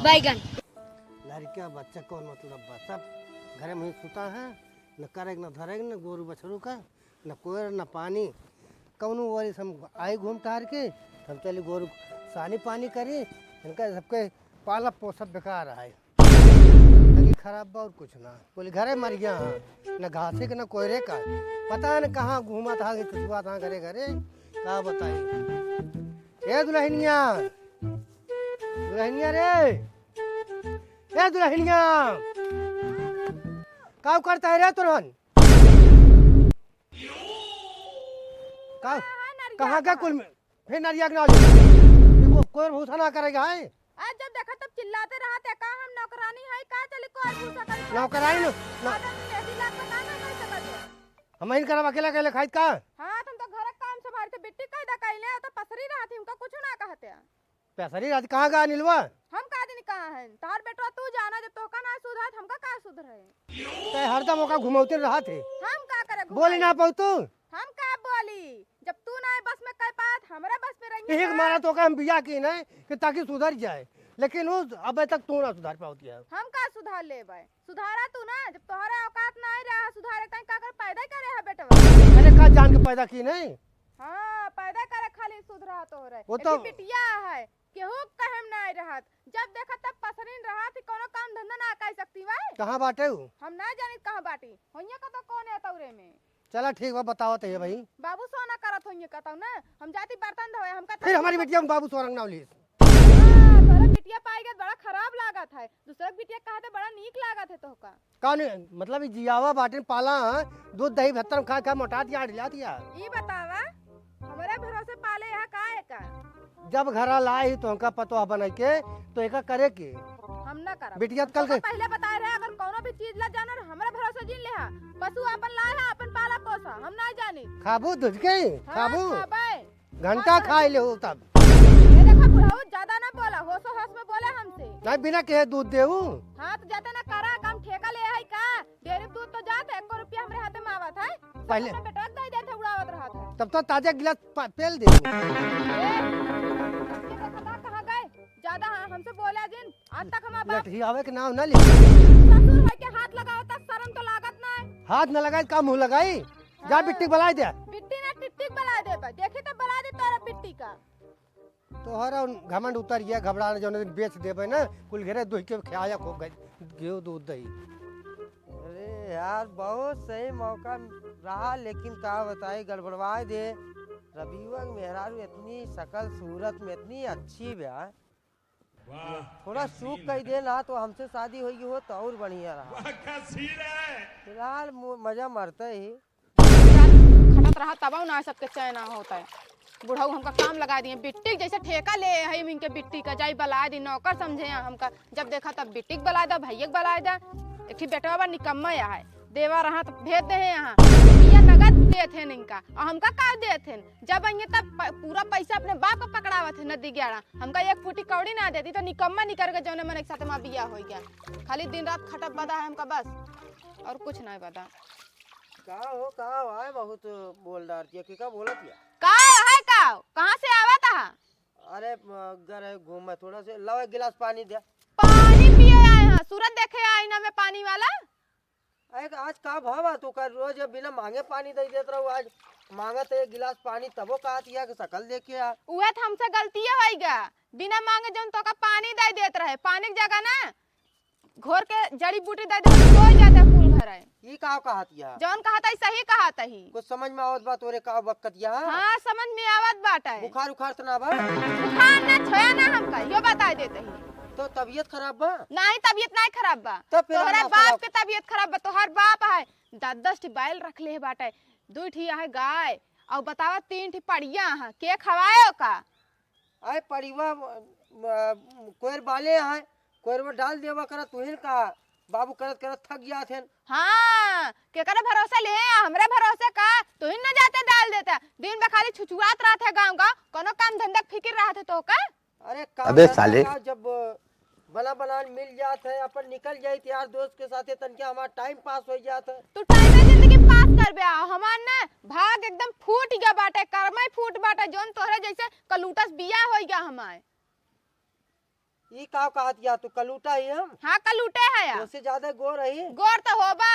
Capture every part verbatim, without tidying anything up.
बैगन। लड़का बच्चा कौन मतलब बा, सब घरे में ही सुता है, न करेक न धरेक, न गोरू बछरू का, न कोयर, न पानी। कौनो ओरी से हम आई घूम टहर के, हम चली गोरू सानी पानी करी, इनका सबके पालब पोसब बेकार है। लगी खराब बा और कुछ ना। बोली, "घरे मर गया हाँ, न घासे के, न कोयरे का। पता न कहाँ घूमत हा, कि चुचुआत हा घरे घरे। का बताई? ए दुल्हनिया, दुल्हनिया रे, ए दुल्हनिया, का करता है रे तुरंत?" का? हाँ, हाँ, नरिया कहाँ गए का। कुल में? फिर नरिया के नाव ले। ये को-, कोई भूसा ना करेगा, है? आज जब देखा तब चिल्लाते रहत है, का हम नौकरानी है, का चली कोई भूसा करे? नौकरानी न-, न- आदमी मेहंदी लाग के का ना कर सकत है? हम ही करब अकेला अकेले खाइत का? हाँ, तुम तो घर का काम संभालते, बिट्टी कैदा कैले, तो पसरी रहत है, उनका कुछ ना कहते हैं। पैसा नहीं रहती, कहाँ गया अनिलवा? हम का दिन कहाँ हैं? तार बेटवा तू जाना, जब तोहका ना सुधरत, हमका का सुधरे? तै हरदम ओका घुमौते रहत है। हम का करे बोली घुमाई? ना पाऊ तू? हम का बोली? जब तू ना बस में कर पात, हमरा बस में रही यही का? मारा तो का हम बिया की नहीं कि ताकि सुधर जाए, लेकिन वो अबे तक तू ना सुधर पावती है। हम का सुधार लेबे? सुधारा तू ना, जब तोहरे औकात ना रहा सुधारे, तै का कर पैदा करे है बेटवा? अरे का जान के पैदा की नहीं? हाँ, पैदा करे खाली सुधरा तोहरे। वो तो एती बिटिया है, केहू के कहे में नाई रहत। जब देखत तब पसरीन रहत, कोनो काम धंधा ना कर सकती भाई। कहाँ बाटे उ? हम ना जानित कहाँ बाटी। होइया का तो कौन है तौरे में? चला ठीक बा, बतावत है भाई। बाबू सोना करत होइया का तौ ना, हम जाती बर्तन धोए, हमका फिर तो हमारी बिटिया में बाबू सोना के नाव लीस। हाँ, तोहरे बिटिया पाई गए, बड़ा खराब लागत है। दूसरा के बिटिया कहते बड़ा नीक लागत है तोहका। का नहीं, मतलब ई जियावा बाटिन पाला, हाँ? दूध दही भत्तर में खा खा मोटा दिया, अड़िला दिया। ई बतावा, हमरे भरोसे पाले यहाँ का है का? जब घरा लाई तो हमका पतोह बनाई के, तो एका करे के। हम ना करब। बिटिया हम कल तोका के पहले बताए रहे, अगर कौनो भी चीज ला जानो ना, हमरे भरोसे जिन लेहा। पशु आपन लाए हा, आपन पाला पोसा, हम ना जानी। खाबू दूध के? हाँ, खाबू? खाबे। घंटा हाँ, खाई ले हो तब। ये देखा बुढ़ऊ, ज्यादा ना बोला, होशो होश में बोले हमसे। नहीं, बिना कहे दूध देऊ। हाँ, तो जाते ना करा काम, ठेका ले है का? डेयरी दूध तो जात है, एको रुपया हमरे हाथे में आवत है। पहले अपने बेटवा के दे देते, उड़ावत रहत है। तब तो ताजा गिलास प-, पेल दे। ए, ये देखा था, कहाँ गए? ज्यादा हाँ, हमसे बोला जिन, आज तक हम आप लठियावे के नाम ना ले। ससुर है के हाथ लगावता, शर्म तो लागत ना है। हाथ ना लगाई, का मुंह लगाई? जा हाँ। बिट्टी बलाए दे। बिट्टी ना टिट्टी बलाए दे बा। देखी तो बलाए दे तोरा बिट्टी का। तोहरा उन घमंड उतर गया, घबरा जौन दिन बेच देबे ना, कुल घेरे दुहि के खियाया खूब गई, घी दूध दही। अरे यार, बहुत सही मौका रहा, लेकिन का बताई, गड़बड़वाए दे। रबीवा के मेहरारू इतनी शकल सूरत में इतनी अच्छी बा, वाह, थोड़ा क्या सूख सीन कही है। दे ना तो हमसे शादी होई हो तो और बढ़िया रहा। वाह, क्या सीन है। फिलहाल मु-, मजा मरते ही। रात खटत रहा तब ना सबके चैन होता है। बुढ़ऊ हमका काम लगा दिए, बिट्टी जैसे ठेका ले है इनके बिट्टी का, जाई बला दी, नौकर समझे हैं हमका। जब देखा तब बिट्टी के बला दा, भैया के बला दा। एक ठी बेटवा बा निकम्मा या है, देवा रहा तो भेज दे हैं यहाँ। रुपया नगद देत हैं इनका, और हमका का देत हैं? जब आइए तब प-, पूरा पैसा अपने बाप का पकड़ावत है नदी ग्यारह। हमका एक फूटी कौड़ी ना देती तो निकम्मा निकर के जौने मन एक साथ मा बिया हो गया। खाली दिन रात खटब बदा है हमका बस, और कुछ नहीं बदा। का हो, का हो, आए बहुत बोल डारती है, के का बोलत या? का है का? कहाँ से आवत है? अरे, म, घर है घूमे थोड़ा से, लाओ एक गिलास पानी दे। पानी पिए आए हैं, सूरत देखे आईना में पानी वाला। अरे, आज का भाव है तो कर रोज बिना मांगे पानी दे देत रहू, आज मांगत है एक गिलास पानी तबो कहत या कि शकल देखे आ। उहे तो हमसे गलतिये होई गा, बिना मांगे जौन तोका पानी दे देत रहे, पानी के जगह ना घोर के जड़ी बूटी दे दे, तो हो जाता कुल घर है। ई का कहत या? जौन कहत है सही कहत है। कुछ समझ में आवत बा तोरे का बकत या? हाँ, समझ में आवत बाटे। बुखार उखार तो ना बा? बुखार ना छोया ना हमका, यो बता देते ही। तो तबीयत खराब बा? नहीं, तबियत नहीं खराब बा। तो फिर तोहरा ना बाप खराब। के तबियत खराब बा, तोहर बाप है दस दस ठी बैल रख ले बाटे, दू ठी है गाय, और बतावा तीन ठी पड़िया है, के खवाए का? आए पड़िया, अ, कोयर बाले है, कोयर में डाल देवा करा, तुहिन का बाबू करत करत थक गया थे। हाँ, केकरे भरोसे ले आ, हमरे भरोसे का, तुहिन न जाते डाल देता, दिन में खाली छुछुआत रहत है गाँव का, कोनो काम धंधा के फिकिर रहत है तो का? अरे काम अबे धंधा साले। का जब बना बनान मिल जात है, अपन निकल जाइत यार दोस्त के साथे, तनके हमार टाइम पास हो जात है। तू टाइम में जिंदगी पास करबे, आ हमार ना भाग एकदम फूट गया बाटे, कर्मा ही फूट बाटे, जौन तोहरे जैसे कलूटस बिया हो गया हमार। ई का कहत या तू, कलूटा ही हम? हाँ, कलूटे है या। तोसे ज्यादा गोर रही? गोर तो होबा,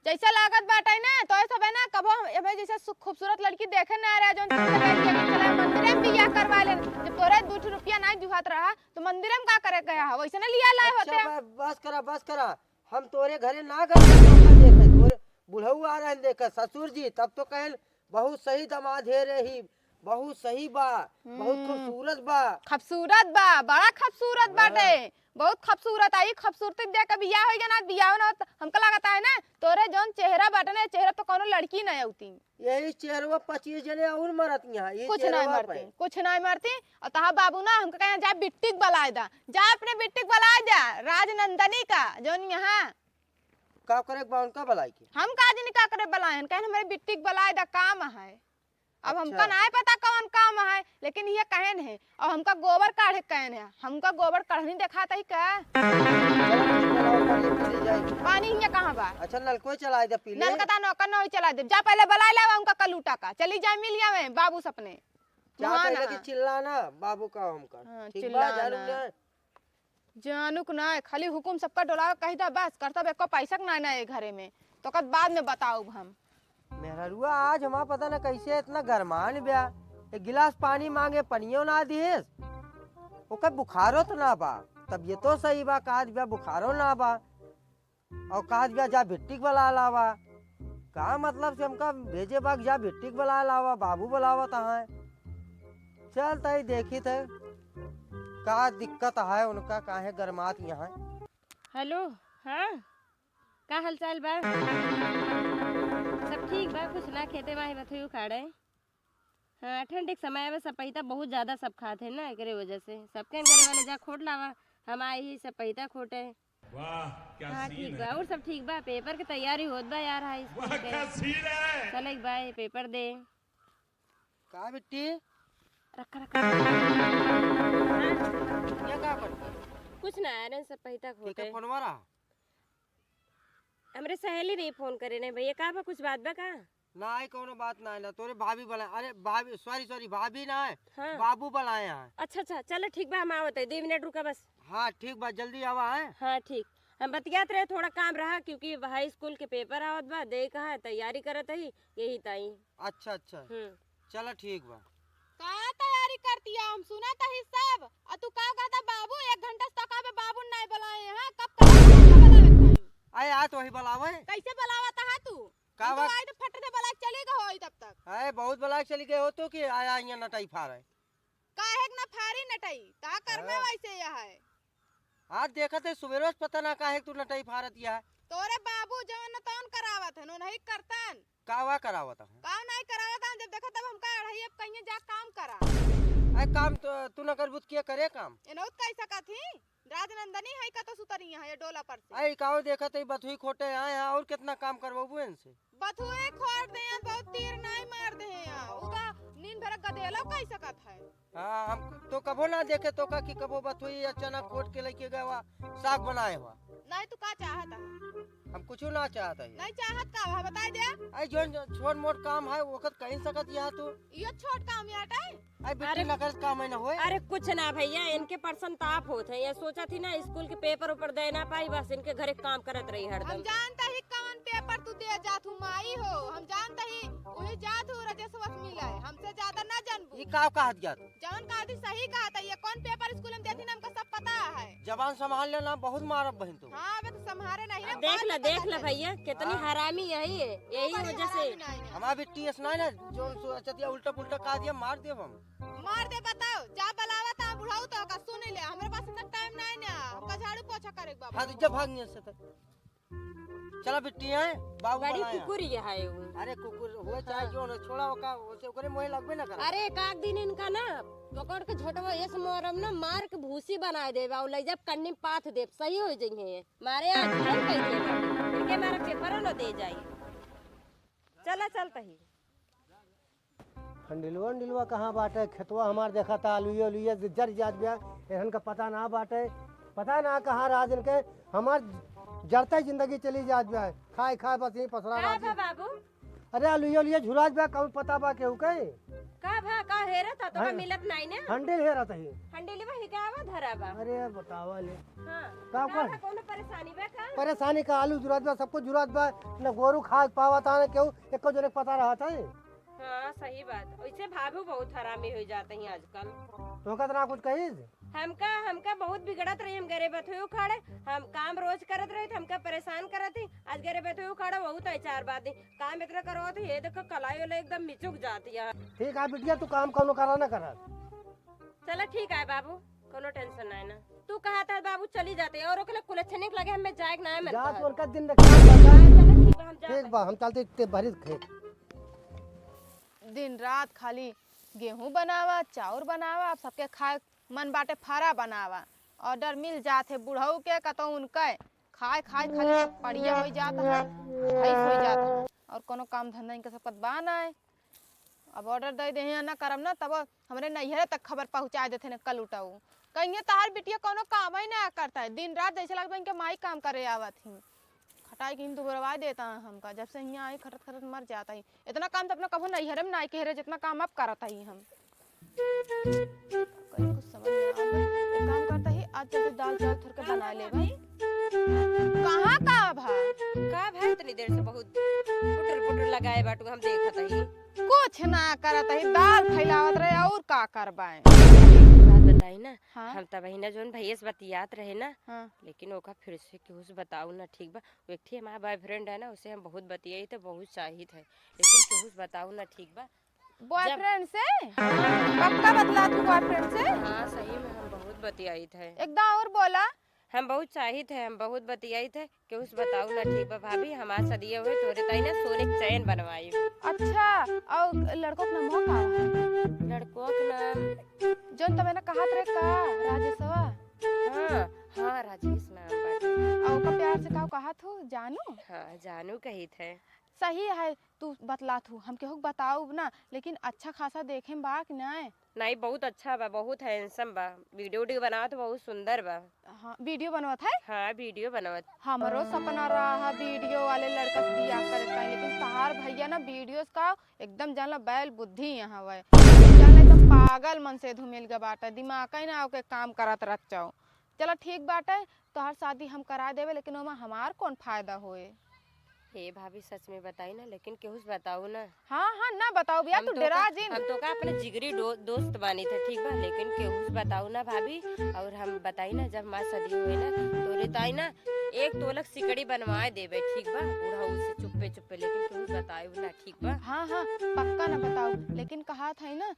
जैसे लागत बाटे ना, तो ये सब है ना, कबो हम, हमें जैसे सु-, खूबसूरत लड़की देखे ना रहे, जौन चले, चले मंदिर में बियाह करवा ले। जब तोरे दू ठो रुपया ना जुहात रहा, तो मंदिर में का करे गया है? वैसे ना लिया लाए अच्छा, होते। ब-, बस करा, बस करा। हम तोरे घरे ना गए, देखे, तोरे बुढ़ऊ आ रहे देखे, ससुर जी, तब तो कहन, "बहुत सही दामाद है रे ही, बहुत सही बा, बहुत हम्म। खूबसूरत बा।" खूबसूरत बा, बड़ा खूबसूरत हाँ। बाटे, बहुत खूबसूरत। आई खूबसूरती देख के बियाह होई ना, बियाह ना होत, हमका लागत है ना, तोरे जौन चेहरा बाटे ना, चेहरा तो कोनो लड़की ना होती। यही चेहरवा पच्चीस जने और मरत यहाँ, ये कुछ नहीं चेहरवा मरती, पे। कुछ नहीं मरती। और तहा बाबू ना हमका कहे, "जा बिट्टी के बलाए दा, जा अपने बिट्टी के बलाए जा, राजनंदनी का, जौन यहाँ।" का करे के बा उनका बलाई के? हम का जानी का करे बलाए हन, कहे, "हमारे बिट्टी के बलाए दा, काम है।" अब हमका अच्छा। नहीं पता कौन काम है, लेकिन ये कहन है, और हमका गोबर काढ़े कहन है, हमका गोबर काढ़नी देखात ही का? चलो, कुछ बनाओ, पानी पी ले जाए। पानी हियाँ कहाँ बा? अच्छा, नलको चलाए दे, पी ले। नलका ता नौकर नहीं चलाए दे, जा पहले बलाए लावा उनका कलूटा का, चली जाए मिल आवे बाबू सपने। जा वहाँ पहले ना। कि चिल्ला ना, बाबू का हमका। हाँ, ठीक चिल्ला बा, जानू ना। ना। जानू के ना, खाली हुकुम सबका डोलावे कही दा बस, करता एको पैसा के ना, ना ये घरे में, तो कद बाद में बताऊब हम। मेहररुआ आज हमार पता ना कैसे इतना गरमान ब्या, एक गिलास पानी मांगे, पनियो ना दिहेस, ओकर बुखारो तो ना बा, तबियतो सही बा, काज ब्या बुखारो ना बा, और काज ब्या जा भिट्टी के बला लावा, का मतलब से हमका भेजे बा कि जा भिट्टी के बला लावा, बाबू बुलावत है। चल तई देखी थे का दिक्कत है उनका, काहे गरमात यहाँ। हेलो, हाँ, का हालचाल बा? सब ठीक बा, कुछ ना, खेते माही बथुई उखाड़े। हाँ, ठंड के समय में सब पपीता बहुत ज्यादा सब खात है ना, एकरे वजह से सबके घरे वाले जा खोट लावा, हम आए ही सब पपीता खोटे। वाह, क्या हाँ, सीन ठीक है। बा, और सब ठीक बा, पेपर के तैयारी होत बा यार, हाई स्कूल वाह, के। क्या सीन है। चले के बा, ये पेपर दे। का बिट्टी? रखा, रखा। ये का करता? कुछ ना, अरे सब पपीता ठीक है, खोटे। फोनवा रहा? हमरे सहेली रही फोन करे ने भैया, का बा, कुछ बात बा का? ना, आई कौनो बात ना है ना, तोरे भाभी बुलाए, अरे भाभी, सॉरी, सॉरी, भाभी ना है, हाँ। बाबू बुलाए हैं। अच्छा, अच्छा, चलो ठीक बा, हम आवत है, दो मिनट रुका बस। हाँ, ठीक बा, जल्दी आवा है। हाँ, ठीक। हम बतियात रहे, थोड़ा काम रहा, क्योंकि हाई स्कूल के पेपर आवत बा, दे कहा तैयारी करत ही, यही ताई। अच्छा, अच्छा। हम्म। चला ठीक बा। का तैयारी करती है? हम सुनत ही सब। आ तू का कहता बाबू, एक घंटा से तक आवे, बाबू नहीं बुलाए हैं, कब कब बुलावे के पड़ी? आए, आ तो वही बुलावे। कैसे बुलावत है तू? का हम तो बात? आई तो फट से बुला के चली गई होई तब तक। अरे बहुत बुला के चली गई हो तू कि आया यहाँ नटाई फारे। काहे के ना फारी नटाई? ता कर में हाँ। वैसे यह है। आज देखत है सुबेरो से पता ना काहे तू नटाई फारत यह है। तोरे बाबू जवन न तवन करावत है, नो नहीं करतन। का वा करावत है? का नहीं करावत है, जब देखत तब हमका अढ़ाई अब कहीं जा काम करा। अरे काम तो तू ना करबू तो के करे काम? एनौत कह सकत ही? राजनंदनी है का तो सुतरी यहाँ ये डोला पर से। आई काओ देखत है बथुई खोटे आए हैं और कितना काम करवाबू इनसे? बथुए खोट दे हैं, बहुत तीर नहीं मार दे हैं यहाँ। उ तो नींद भर गदेलो कह सकत है। हाँ, हम तो कबो ना देखे तो का कि कबो बथुई या चना खोट के लेके गए हुआ, साग बनाए हुआ। नहीं तू का चाहत है? हम कुछ ना चाहत है। नहीं चाहत का हुआ, बताई दे। आई जोन छोट मोट काम है, वो कहीं सकत यहाँ तू। यो छोट काम याटे? आई बिट्टी अरे, नकर काम है ना होए। अरे कुछ ना भैया, इनके परसन ताप होत है। ये सोचा थी ना स्कूल के पेपर ऊपर दे ना पाई, बस इनके घरे काम करत रही हरदम। हम जानता ही कौन पेपर तू दे जात हूँ माई हो, हम जानता ही वही जात हूँ रजेशवा से मिला है, हमसे ज्यादा ना जानबू। ई का कहत जात? जवन कहत ही सही कहत है, ये कौन पेपर स्कूल में देती ना हमका सब पता है। जबान संभाल लेना, बहुत मारब बहिन तू। हाँ, अबे तो संभारे नहीं ना, देख बात ले, तो देख ले पता भैया, कितनी हाँ। हरामी यही है, यही बड़ी वजह से। हरामी नहीं है। हमार बिट्टी ऐस नहीं ना, जो सोचत या उल्टा पुल्टा कह दिया, मार देब हम। मार दे, बताओ, जा बुलावा ता बुढ़ाऊ तो का सुन ले, हमरे पास इतना टाइम नहीं ना, हमका झाड़ू पोछा करे के बा। हाँ, तो जब भाग नहीं सकते। चला बिट्टी है, बाबू बड़ी बुलाया। कुकुर ये है वो। अरे कुकुर हो चाहे हाँ। जो ना, छोड़ा ओका, उसे ओकरे मुँहे लगबे ना करा। अरे एक आध दिन इनका ना पकड़ के झोटवा ऐस मारब ना, मार के भूसी बनाए देब और ले जब कन्नी पाथ देब, सही हो जाइए। मारे आज नहीं कह देब, इनके मारे पेपरो न दे जाई। चला चलता ही। फंडिलवा उंडिलवा कहाँ बाटे? खेतवा हमार देखा था, आलूए उलूए जर जात बा, एहन का पता ना बाटे, पता ना कहाँ रहा जिनके, हमार जरते जिंदगी चली जात बा, खाए खाए बस यहीं पसरा का रहा बा जी। बाबू? अरे आलूए उलूए झुरात बा, कौन पता बा केहू के? का भा, का हेरत ह? तोका हाँ। मिलत नाई ना? हंडिल हेरत ही। हंडिल बा, ही का बा, धरा बा। अरे बतावा ले। हाँ। का का कर? भा, कौनो परेशानी बा का? परेशानी का, आलू जुरात बा, सब कुछ जुरात बा, न गोरू खाए पावत ह, न केहू एको जने के पता रहत है। हाँ, सही बात। वैसे भाभी बहुत हरामी हो जाते हैं आजकल। तोका तो ना कुछ कही? हमका, हमका बहुत बिगड़त रही, हम घरे बथुए उखाड़े, हम काम रोज करत रही, तो हमका परेशान करत ही। आज घरे बथुए उखाड़े, बहुत है चार बात ही। काम इतना करवात ही, ये देखो कलाई वाला एकदम मिचुक जाती है। ठीक है बिटिया, तू काम कौनो करा ना करा। चला ठीक है बाबू, कोनो tension ना है ना। तू कहा था बाबू चली जाते और ओकरे कुलच्छनी के लगे हमें जाए के ना है मन जा, कहत। तू उनका दिन रखा, हाँ, चला ठीक बा, हम जाते। ठीक बा, हम चलते इतने भरी खेत। दिन रात खाली गेहूं बनावा, चाउर बनावा, अब सबके खाए मन बाटे फरा बनावा। Order मिल जात है बुढ़ऊ के, कतौ उनके खाए खाए खाली सब पड़िया हो जात है, भैंस हो जात है, और कोनो काम धंधा इनके सबके बा ना है। अब order दे दे हैं, ना करब ना, तब हमरे नैहरे तक खबर पहुँचा देते हैं कलुटऊ। कहिए तहार बिटिया कोनो काम ही ना करता है, दिन रात जैसे लगता है इनके माई काम करे आवत ही। खटाई के दुबरवाई देता है हमका, जब से हियाँ आई खटत खटत मर जाता ही। इतना काम तो अपना कभू नैहरे में नाई कह रहे, जितना काम अब करत ही हम। कहीं कुछ समझ में आवत बा। एक काम करता ही, आज चल दाल चावल थोड़ के बना ले भाई। कहाँ का भा? का भा, इतनी देर से बहुत पुटर पुटर लगाए बाटू, हम देखत ही। कुछ ना करत ही, दाल फैलावत रहे, और का करबाए? बात बताई ना, हाँ? हम तब ही ना जोन भैया से बतियात रहे ना, हाँ। लेकिन ओका फिर से केहू से बताऊ ना, ठीक बा? वो एक ठे हमारा boyfriend है ना, उसे हम बहुत बतियाई तो बहुत चाहित है, लेकिन केहू से बताऊ ना, ठीक बा? Boyfriend से? हाँ। पक्का बतला तू boyfriend से? हाँ, सही में हम बहुत बतियाइत है। एकदम और बोला। हम बहुत चाहित है, हम बहुत बतियाइत है, केहू से बताऊ ना, ठीक बा भाभी, हमार सदिया हुए तोरे ताई ना सोने के चैन बनवाई। अच्छा, और लड़को के नाम का है? लड़को के नाम? जोन तबे ना कहत रहे का, राजेशवा? हाँ, हाँ, राजेश नाम बाटे। और ओका प्यार से का कहत हो, जानू? हाँ, जानू कहित है। सही है, तू बतलात हू, हम केहू के बताउब ना, लेकिन अच्छा खासा देखे में बा कि नाय? नाई, बहुत अच्छा बा, बहुत handsome बा, video उडियो बनावत बहुत सुंदर बा। हाँ, video बनवत है? हाँ, video बनवत। हमरो सपना रहा है video वाले लड़का से बियाह करे का, लेकिन तहार भैया ना videos का एकदम जान ला बैल बुद्धि यहाँ हुआ है, जान ला एकदम पागल मन से धुमेल के बाटा, दिमाग ही ना ओके काम करत रहत चाहो। चला ठीक बाटे, तोहार शादी हम करा देबे, लेकिन ओमा हमार कौन फायदा होए? हे भाभी, सच में बताई ना, लेकिन केहू से बताऊ ना। हाँ, हाँ, ना बताऊ भैया, हम तू तो डेरा का, जिन। हम तो का अपने जिगरी दो-, दोस्त बानी थे, ठीक बा, लेकिन केहू से बताऊ ना भाभी। और हम बताई ना, जब हमार शादी होए ना, तोरे ताई ना एक तोलक सिकड़ी बनवाए देबे, ठीक बा, बुढ़ऊ से चुप्पे चुप्पे, लेकिन केहू से बताऊ ना, ठीक बा। हाँ, हाँ, पक्का ना बताऊ, लेकिन कहा था ना,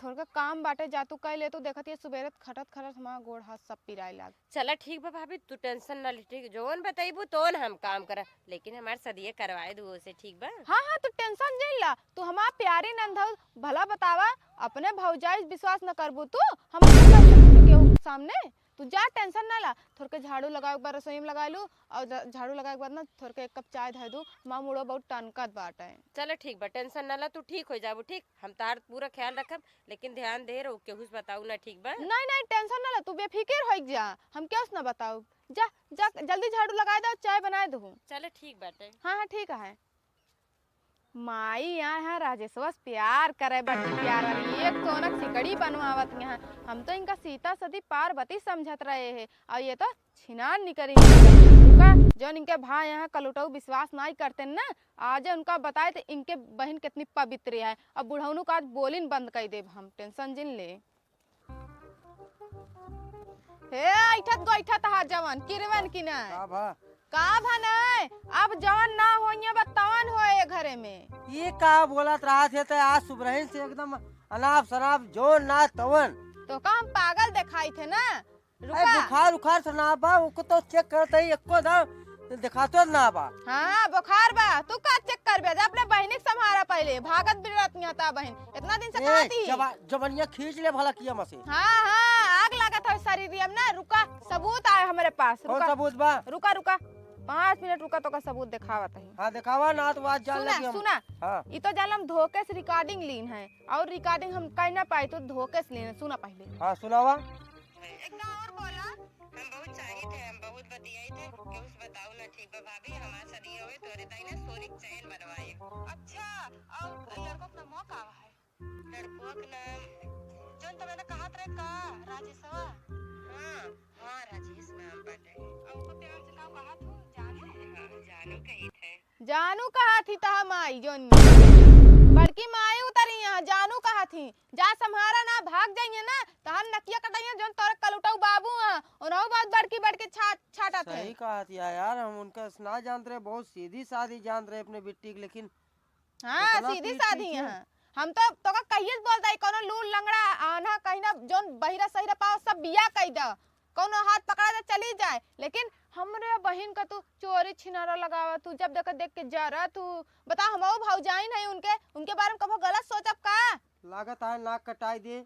थोड़का काम बाटे, जा तू कह ले, तू देखत ये सुबेरे खटत खटत हमार गोड़ हाथ सब पिराए लाग। चला ठीक बा भाभी, तू tension ना ले, ठीक, जौन बतैबू तौन हम काम करा, लेकिन हमार सदिया करवाए दू ओसे, ठीक बा? हाँ, हाँ, तू tension जिन ला, तू हमार प्यारी नंद हऊ, भला बतावा, अपने भौजाई विश्वास न करबू तू, हम कैसे कर सकबू तू केहू के सामने? तू जा, tension ना ला, थोड़के झाड़ू लगावे के बाद रसोई में लगा लू, और झा-, झाड़ू लगावे के बाद ना थोड़के एक कप चाय धर दू, हमार मुड़वा बहुत टनकत बाटे। चला ठीक बा, tension ना ला, तू ठीक हो जाबू, ठीक, हम तार पूरा ख्याल रखब। लेकिन ध्यान दे रहो, केहू से बताऊ ना, ठीक बा? नहीं, नहीं, tension ना ला, तू बेफिकिर होइक जा, हम केहू से ना बताऊ। जा, जा, जल्दी झाड़ू लगाए दो, चाय बनाए दो। चलो, ठीक बाटे। हाँ, हाँ, ठीक है। माई यहाँ, यहाँ राजेशवा से प्यार करे बाटी, प्यार वाली एक सोनक सिकड़ी बनवावत यहाँ। हम तो इनका सीता सती पार्वती समझत रहे हैं, और ये तो छिनार निकरी निकरी। उनका जौन इनके भाई यहाँ कलुटऊ विश्वास नाई करते ना, आज उनका बताए तो इनके बहिन कितनी पवित्र है। अब बुढ़ौनू का आज बोलिन बंद कर देब हम, tension जिन ले। हे, ऐठत गोइठत हा जवन, किरवन की ना। का भा? का भा नहीं, अब जवन ना होइए बा तवन होए घरे में। ये का बोलत रहा थे, तो आज सुबरहिन से एकदम अनाप शनाप जौन ना तवन। तो का हम पागल देखाई थे ना? अरे रुका। बुखार उखार से ना बा, ओको तो check करत ही, एको दाव देखातो ना बा। हाँ, बुखार बा, तू का check करबे? जा अपने बहिनी के संभारा पहले, भागत बिरत नहीं आता बहिन, इतना दिन से ए, कहा थी? जवा-, जवनिया खींच ले भला किया मसे। हाँ, हाँ, आग लागत है शरीर में ना, रुका, सबूत आए हमारे पास, कौन रुका। सबूत बा? रुका, रुका, पाँच मिनट रुका, तो का सबूत देखावत है। हाँ, देखावा ना, तो आज जान सुना, लगी हम। सुना। हाँ। ई तो जान हम धोखे से recording लीन है, और recording हम कहीं ना पाई, तो धोखे से लीन है, सुना पहले। हाँ, सुनावा। एक तो और बोला, हम बहुत चाहित है, हम बहुत बतियाई थे, केहू से बताऊ ना, ठीक बा भाभी, हमार शादी होवे, तोरे ताई ना सोने के चैन बनवाए। अच्छा, और लड़को के नाम का है? लड़कुआ के नाम, जौन तोरे ना कहत रहे का, राजेशवा? हाँ, हाँ, राजेश नाम बाटे। अब ओकर प्यार से का कहत हो? जानू? हाँ, जानू कहित है। जानू कहत ही तहा माई, जौन बड़की माई उतरी यहाँ, जानू कहत ही। जा सम्हारा ना, भाग जाइए ना, तहार नकिया कटाइए, जौन तोरे कलुटऊ बाबू हैं, उनहु बहुत बड़की बड़की छा-, छाटत हैं। सही कहत या यार, हम उनका ना जानत रहे, बहुत सीधी सादी जानत रहे अपने बिट्टी के, लेकिन हाँ, इतना सीधी सीधी सादी चीज है। हैं। हम तो तोका कहिए से बोलत ही, कौनो लूल लंगड़ा आन्हा कहीं ना, जौन बहिरा सहिरा पाओ, सब बियाह कइ द, कौनो हाथ पकड़ा दे, चली जाए, लेकिन हमरे बहिन का तू चोरी छिनारा लगावा, तू जब देखा देख के जरा तू। बता, हमहू भौजाइन है उनके, उनके बारे में कबो गलत सोचब का? लागत है नाक कटाई दे।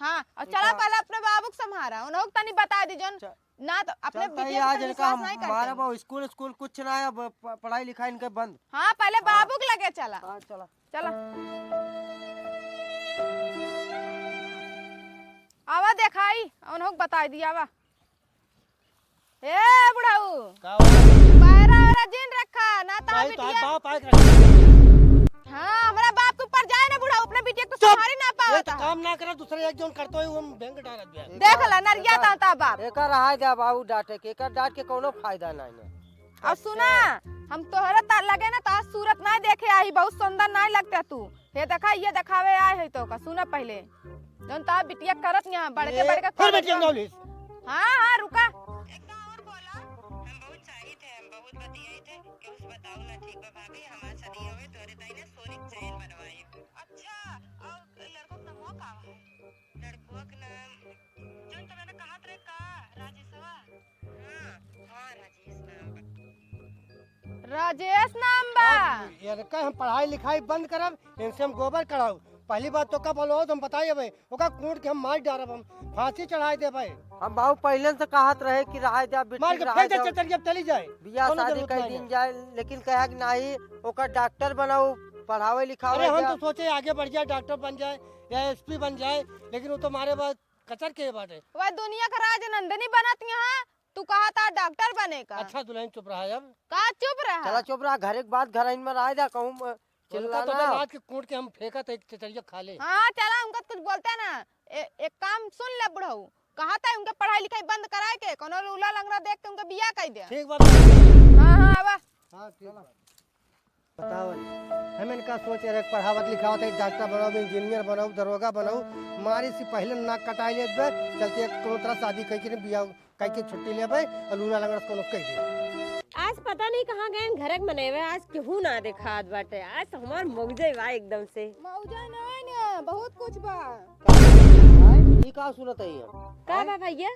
हाँ, और चला पहले अपने बाबू के सम्हारा, उनहु के तनी बता दी जौन च-, ना तो अपने चलता ही बिटिया आज पे इनका विश्वास नहीं करते। हमारा बाबू स्कूल, स्कूल कुछ ना है, अब प-, पढ़ाई लिखाई इनके बंद। हाँ, पहले हाँ। बाबू के लगे चला। हाँ, चला। चला। आवा देखाई, उनहु के बताई दिया, आवा। ए बुढ़ऊ, का हुआ? पैरा वैरा जिन रखा, ना तो नहीं, तोहार बिटिया बाप आए के रखा। हाँ, हमरा बाप के ऊपर जाए ना बुढ़ऊ, अपने बिटिया को चुप! संभारी ना ये पावत तो है। काम ना करे, दूसरे एक जन करतो है, वो हम बैंक डालत बे। देख ला, नरिया एका, ता बाप। एका रहा जा बाबू डांटे के, एका डांट के कोनो फायदा नहीं है। और सुना, हम तोहरे ता लगे ना, तोहार सूरत नहीं देखे आई, बहुत सुंदर नहीं लगते तू। हे देखा, ये देखावे आए है तो का, सुना पहले। जौन ता बिटिया करत यहाँ, बड़के ए, बड़के फिर कॉलेज बिटिया में। नॉलेज। हाँ, हाँ, रुका। एक तो और बोला, हम बहुत चाहित है, हम बहुत बतियाइत है, केहू से बताऊ ना, ठीक बा भाभी, हमार शादी होवे, तोरे ताई ने सोने के चैन बनवाई। अच्छा, और लड़कों का नाम का है? लड़कों का नाम, जौन तोरा ने कहत रहे का, राजेशवा? हाँ, हाँ, राजेश नाम बा। राजेश नाम बा। अब इनका हम पढ़ाई लिखाई बंद करब, इनसे हम गोबर कढ़ाऊ। पहली बात तो का बोलो, हम बताई अबे, ओका कूट के हम मार डारब, हम फांसी चढ़ाई देबे। हम बाबू पहले से कहत रहे कि रहाई जा, बिट्टी मार के रहाई फेंक दे जा। चचरिया, चली जाए। बियाह कोनो शादी जरूरत कई नहीं दिन है। जाए, लेकिन कहे कि नहीं, ओका डॉक्टर बनाऊ, पढ़ावे लिखावे अरे हम जा। तो सोचे आगे बढ़ जाए, डॉक्टर बन जाए या एसपी बन जाए, लेकिन वो तो मारे बाद कचर के बाटे। वह दुनिया का राजनंदिनी बनत यहाँ, तू कहा था डॉक्टर बने का। अच्छा दुल्हन चुप रहा अब। का चुप रहा? चला चुप रहा, घर एक बात घर में रह जा, कहूँ, अ, बोलता चिल्लाना। तो रात के कूट के हम फेंकत है, एक चचरिया खा ले। हाँ, चला, उनका कुछ बोलते ना। ए-, एक काम सुन ले बुढ़ऊ, कहा था उनके पढ़ाई लिखाई बंद कराए के, कोनो लूला लंगड़ा देख के उनके बियाह कर दे। ठीक बात। हाँ, हाँ, आवा। हाँ, ठीक बात। बताओ, हम इनका सोच रहे, पढ़ावत लिखावत है, डॉक्टर बनाओ, इंजीनियर बनाओ, दरोगा बनाओ, मारे से पहले नाक कटाई लेत बे, चलते एक कोनो तरह शादी कई के बियाह कई के छुट्टी लेबे, और लूला लंगड़ा कोनो कई दे। आज पता नहीं कहाँ गए घरक मनई, आज केहू ना देखात बाटे, आज तो हमार मौजे बा एकदम से। मौजे नहीं ने, बहुत कुछ बा। का? ई का सुनत है ये? का बा भैया?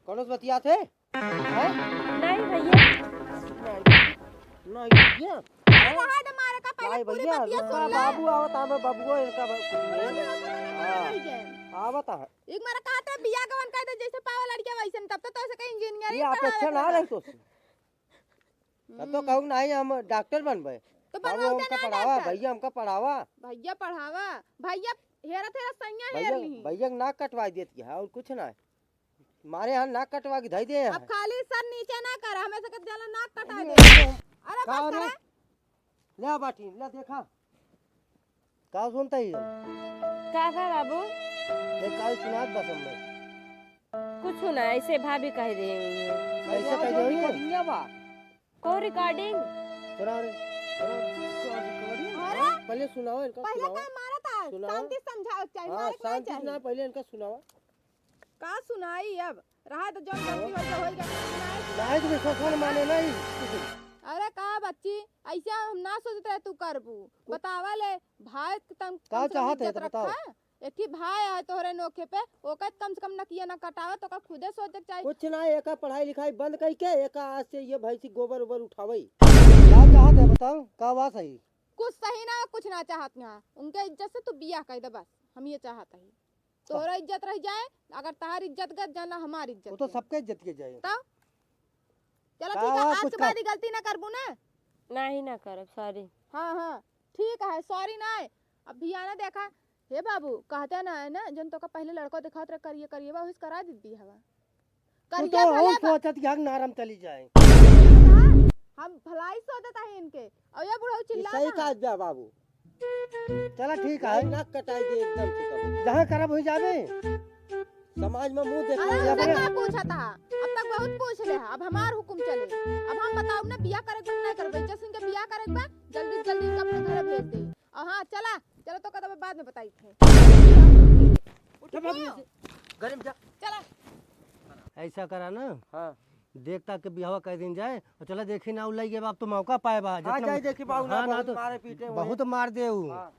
कौनो से बतियात है? हैं? नहीं भैया। नहीं भैया। अरे रहा दे मारे का, पहले नहीं पूरी भैया, बतिया इनका सुन ले। बाबू आवत, हमें बबुआ इनका बा-, पूरा बुढ़ा को तो ना हाँ। बोला नहीं के। आवत है। एक मारे कहा था बिया गवन कर दे, जैसे पावा लड़किया वैसे, तब तो, तो ऐसे कहीं इंजीनियरिंग ये आप पढ़ावे अच्छा के ना रहा। रही तो। तब तो हम्म। कहूँ नहीं हम डॉक्टर बनबे। तो बाबू बनवाओ हमका ना पढ़ावा, डॉक्टर। भैया हमका पढ़ावा। भैया पढ़ावा, भैया हेरा तेरा सैया हेर भैया, ली। भैया के नाक कटवा देती है और कुछ ना। मारे यहाँ नाक कटवा के धई दे अब हैं। खाली सर नीचे ना कर, हमें से कब जाला नाक कटा अरे, दे। अरे, अरे, अरे का बस रे? करा। ले आ बाटी, ले देखा। का सुनता ही है? का बा बाबू? ये काल सुनात बा सब में। कुछ ना, ऐसे भाभी कह रही हुई है। ऐसे कह रही है? रिकॉर्डिंग बा। को रिकॉर्डिंग? चला रे, चला, रिकॉर्डिंग। अरे? पहले सुनाओ इनका, पहले सुनाओ। का मारा था? सुनाओ। शांति समझाओ चाहिए, हाँ, मारे के नहीं शांति चाहिए। ना, पहले इनका सुनाओ। का सुनाई अब? रहा तो जौन गलती होई, होई गई, सुनाई। नहीं तो विश्वास न माने नहीं। अरे का बच्ची, ऐसे हम ना सोचत रहे तू करबू। बतावा ले, भाई के तम, का कम से कम चाहत है इज्जत तो बताओ। रखा। एक ही भाई है तोहरे नोखे पे, ओकर कम से कम नकिया ना कटावा, तो ओकर खुदे सोचे के चाहिए। कुछ ना, एका पढ़ाई लिखाई बंद कई के, एका आज से ये भैंसी गोबर उबर उठावई। का चाहत है बताओ, का बात है? कुछ सही ना, कुछ ना चाहत ना। उनके इज्जत से तू बियाह कर दे बस, हम ये चाहत है। तोहरा इज्जत रह जाए, अगर तहार इज्जत गत जाना, हमार इज्जत वो तो गत। सबके इज्जत के जाए। तब? चलो का ठीक है, हुआ, आज कुछ के बाद का? ई गलती ना करबू ना। नहीं ना करब, सॉरी। हाँ, हाँ, ठीक है, सॉरी ना है। अब भियाना देखा, हे बाबू, कहते ना है ना, जन तोका पहले लड़को दिखात रहे, करिए, करिए, बा, ओहिस करा दीदी हवा। तू करिए तो हम भले बा। सोचत कि हम नरम चली जाए। हम भलाई सोचत है इनके, और ये बुढ़ऊ ये चिल्लात सही है। कहा जा बाबू। चला ठीक है। नाक कटाई दे एकदम से कब। जहाँ करब हुई जाबे। समाज में मुँह देख अरे, ले। हमसे अपने का पूछा था? अब तक बहुत पूछ ले, अब हमार हुकुम चले। अब हम बताउब ना, बियाह करे के बा, नहीं करबे। जैसे इनके बियाह करे के बा, जल्दी से जल्दी इनका अपने घर भेज दे। और हाँ, चला, चलो तो कदम बाद में बताई थे। उठ चल, गयो? घर में जा। चला। ऐसा करा ना, हाँ। देख ताक के बियाहवा कर दिन जाए और चला देखी ना, उ लइके बाप तो मौका पाए बा, हाँ, जितना जाए देखी बाबू ना, हाँ, ना बहुत तो मारे पीटे हुए। बहुत मार दे उ। हाँ।